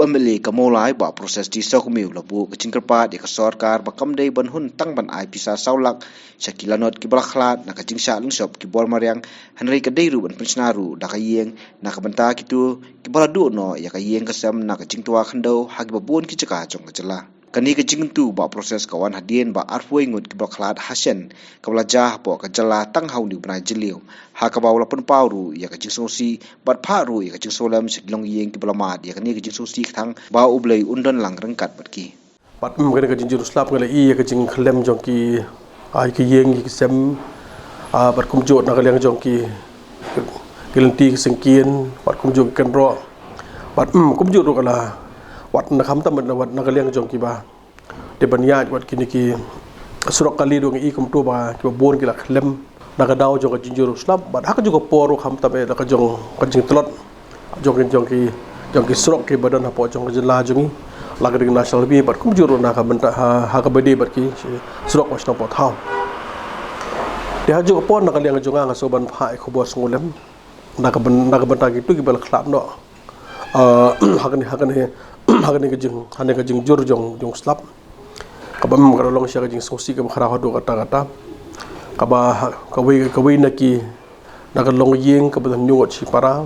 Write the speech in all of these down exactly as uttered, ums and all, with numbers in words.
M L A ka Mawlai Bah Proses T Sawkmiew la buh ka jingkyrpad ïa ka sorkar ba kam dei ban hun tang ban ai pisa saw lak sha ki lanot kiba la khlad na ka jingshah lynshop ki bor mariang, hynrei ka dei ruh ban pynshna ruh da ka ïing na ka bynta kito kiba la duh noh ïa ka ïing ka sem na ka jingtwa khyndew ha kiba bun ki jaka jong ka jylla. Kane ka jingkyntu Bah Proses ka wan hadien ba arphew wei ngut kiba la khlad ha shen kaba la jia hapoh ka jylla tang ha une u bnai Jylliew, ha kaba u la pynpaw ruh ïa ka jingsngewsih bad phah ruh ïa ka jingsngewlem sha ki longïing kiba la mad ïa kane ka jingsngewsih kthang ba U Blei un don lang ryngkat bad ki. Bad, mm, kane ka jingjur slap ngi la i ïa ka jingkhyllem jong ki, ah, ki ïing ki sem, ah, bad kumjuh na ka liang jong ki, ki lynti ki syngkien, bad kumjuh ki kynroh. Bad, mm, kumjuh ruh ka la wat na khamtam bad wat na ka liang jong kiba dei ban ïaid wat kine ki surok kali ruh ngi i kumto ba kiba bun ki la khyllem na ka daw jong ka jingjur slap, bad ha kajuh ka por ruh khamtam eh da ka jong ka jingtlot jong ki, jong ki, jong ki surok kiba don hapoh jong ka jylla jong ngi, la ka dei National Highway bad kumjuh ruh na ka bynta ha, ha kaba dei bad ki surok ba shnong poh thaw. Te ha kajuh ka por na ka liang jong nga nga sngewbha ban phah ïa ka khubor sngewlem na ka byn-, na ka bynta kito kiba la khlad noh. Ah, ha kane, ha kane, ha kane ka jing, ha kane ka jingjur jong, jong slap. Kaba, mm, ka la long sha ka jingsngewsih kaba khraw haduh katta katta. Kaba, ha, kawei, kawei na ki, na ka longïing kaba don hynñiew ngut shipara.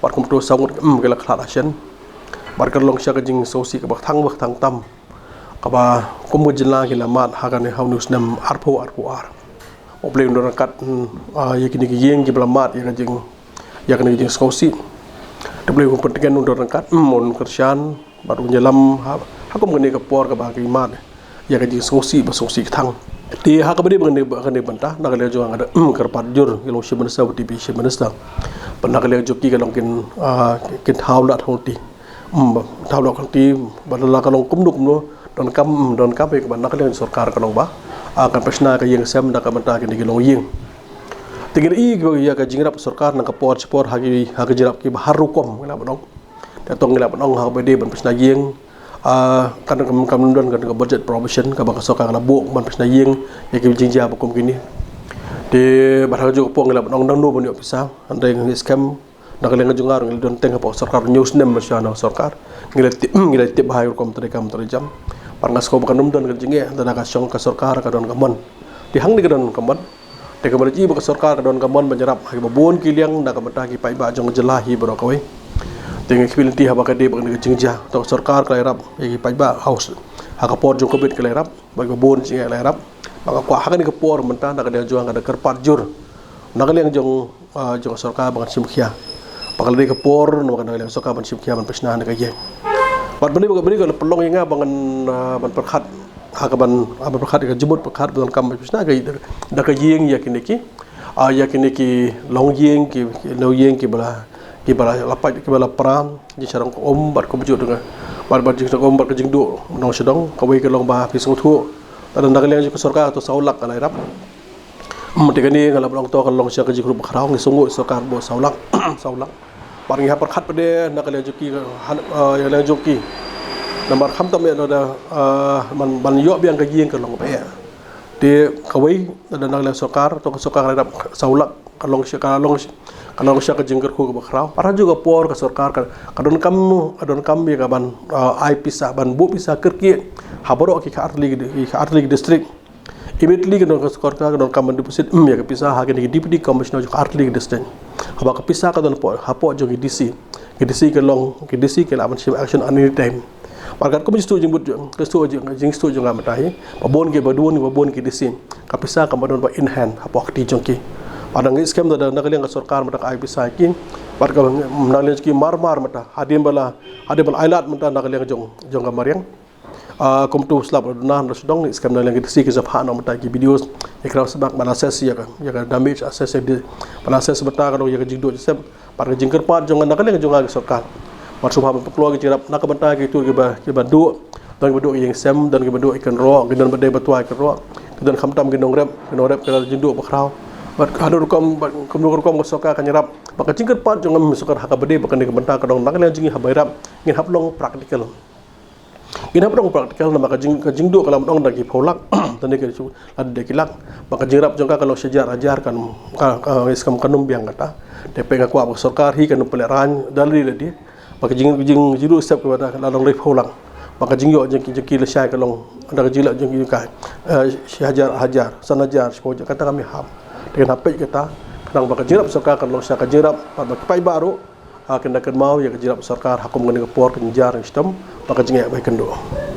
Bad kumto saw ngut, mm, ki la khlad ha shen. Bad ka la long sha ka jingsngewsih kaba kthang, ba kthang tam. Kaba kum ka jylla ki la mad ha kane ha une u snem arphew arphew ar. U Blei un don ryngkat, mm, ah, ïa kine ki ïing kiba la mad ïa ka jing, ïa kane ka jingsngewsih. Te U Blei un pyntngen, un don ryngkat, mm, un kyrshan bad un ïalam ha, ha kum kane ka por kaba ki mad ïa ka jingsngewsih ba sngewsih kthang. Te ha kaba dei ba kane, ba kane bynta na ka liang jong nga da, mm, kyrpad jur ïa long Chief Minister, Deputy Chief Minister. Bad na ka liang jong ki ka long kin, ah, kin thaw lah thaw ti. Mm, ba thaw lok kynti ba la ka long kumno kumno, donkam, mm, donkam ïa kaba na ka liang sorkar ka long ba, ah, kan pynshna ka ïing sem na ka bynta kine ki longïing. Te ngi la i ïa ka jingïarap sorkar na ka por shi por ha ki, ha ka jingïarap kiba har rukom ngi la ban ong. Te to ngi la ban ong ha kaba dei ban pynshna ïing, ah, kan, kan, kan don kan ka budget provision kaba ka sorkar ka la buh ban pynshna ïing ïa ki jingjia ba kum kine. Te bad ha kajuh ka por ngi la ban ong naduh ban ïoh pisa, hynrei ngi skhem na ka liang jong nga ruh ngi la don teng hapoh sorkar, hynñiew snem mynshwa na sorkar. Ngi la tip, ngi la tip bha ïa ka rukom treikam treijam. Bad nga sngew ba kan ym don ka jingeh, lada ka shong ka sorkar ka don ka mon. Te hangne ka don ka mon. Te kaba la jia ba ka sorkar ka don ka mon ban ïarap ha kiba bun ki liang na ka bynta ki paidbah jong ka jylla hi baroh kawei. Te ngi khmih lynti haba ka dei ba kane ka jingjia. To ka sorkar ka la ïarap ïa ki paidbah, ha u, ha ka por jong covid ka la ïarap, bad kiba bun jingeh la ïarap. Bad nga kwah ha kane ka por mynta na ka liang jong nga da kyrpad jur na ka liang jong ah, jong ka sorkar ba kan shim khia. Ba ka la dei ka por na ka, na ka liang sorkar ban shim khia ban pynshna na ka ïing. Bad bad bad ka la pynlong ïa nga ba ngan, ah, ban pyrkhat ha ka ban, ah, ban pyrkhat ïa ka jingmut pyrkhat ban kam ban pynshna ka, da ka ïing ïa kine ki, ah, ïa kine ki longïing ki, ki longïing kiba la, kiba la, la pait kiba la pran jingsarong ka um bad kumjuh da ka, bad, bad jingsarong ka um bad ka jingduh nongshong shnong, kawei ka long ba phi sngewthuh. Lada na ka liang jong ka sorkar to saw lak ka la ïarap. Mynta kane nga la ban ong to ka long sha ka jingkyrkhu bakhraw, ngi sngew sorkar buh saw lak, saw lak. Bad ngi hap pyrkhat pat de na ka liang jong ki, ha, eh, na ka liang jong ki. Namar khamtam eh lada, eh, ban, ban ïoh biang ka ïing ka long ba eh. Te kawei lada na ka liang sorkar, to ka sorkar ka la ïarap saw lak, ka long sha, ka long sha, ka long sha ka jingkyrkhu kaba khraw. Bad ha kajuh ka por ka sorkar ka, ka donkam, ka donkam ïa ka ban, eh, ai pisa, ban buh pisa kyrkieh ha baroh ki khatar tylli, ki khatar tylli ki district. Immediately ka don ka sorkar ka donkam ban deposit, mm, ïa ka pisa ha kine ki Deputy Commissioner jong ka artylli ki district. Haba ka pisa ka don hapoh, hapoh jong ki D C. Ki D C ka long, ki D C ki lah ban shim action any time. Bad katkum jingsngewthuh jingmut jong, ka sngewthuh jing, jingsngewthuh jong nga mynta hi. Ba bun ki, ba bun, ba bun ki D C. Ka pisa kam don ba in hand hapoh kti jong ki. Bad ngi skhem da, da na ka liang ka sorkar mynta ka ai pisa ki. Bad ka, mm, na ka liang ki mar mar mynta. Hadien ba la, hadien ba la ai lad mynta na ka liang jong, jong ka mariang. Ah, kumto slap na, na sdang ngi skhem na liang ki D C ki sa phah noh mynta ki B D Os, ïa ki rah sbak ban assess ïa ka, ïa ka damage assess ïa ka di-, ban assess mynta ka dong ïa ka jingduh jingsem, bad ka jingkyrpad jong nga na ka liang jong nga ki sorkar. Bad sngewbha ban pynkloi ki jingrap na ka bynta kito kiba, kiba duh, don kiba duh ïing sem, don kiba duh ïa ki kynroh, ki don ba dei ba twa ïa ki kynroh, ki don khamtam ki nongrep, ki nongrep ki la jingduh bakhraw. Bad haduh rukom, bad kumno rukom ka sorkar kan ïarap. Bad ka jingkyrpad jong nga sorkar ha kaba dei ba kane ka bynta ka dong na ka liang jong ngi haba ïarap, ngin hap long practical. Ngin hap long practical namar ka jing, ka jingduh ka la ban ong da ki phew lak. Tang dei ka shu la dei ki lak. Bad ka jingrap jong ka ka long shi hajar hajar kan, ka, ka, ka skhem kan ym biang kata. Te peit nga kwah ba ka sorkar hi kan ym pynlehrain da lade lade. Ba ka jing jing jing ruh step ka ba da la long rei phew lang. Ba ka jing ïoh jing jing ki lashai ka long da ka jing la jing jing kai. Eh, shi hajar hajar, san hajar, shiphew hajar, kata kam ïahap. Te kan hap peit kata, khnang ba ka jingïarap sorkar kan long sha ka jingïarap bad ba ki paidbah ruh, ah, kin da kynmaw ïa ka jingïarap sorkar ha kum kane ka por ka jingjar shitom ba ka jingeh ba ïakynduh.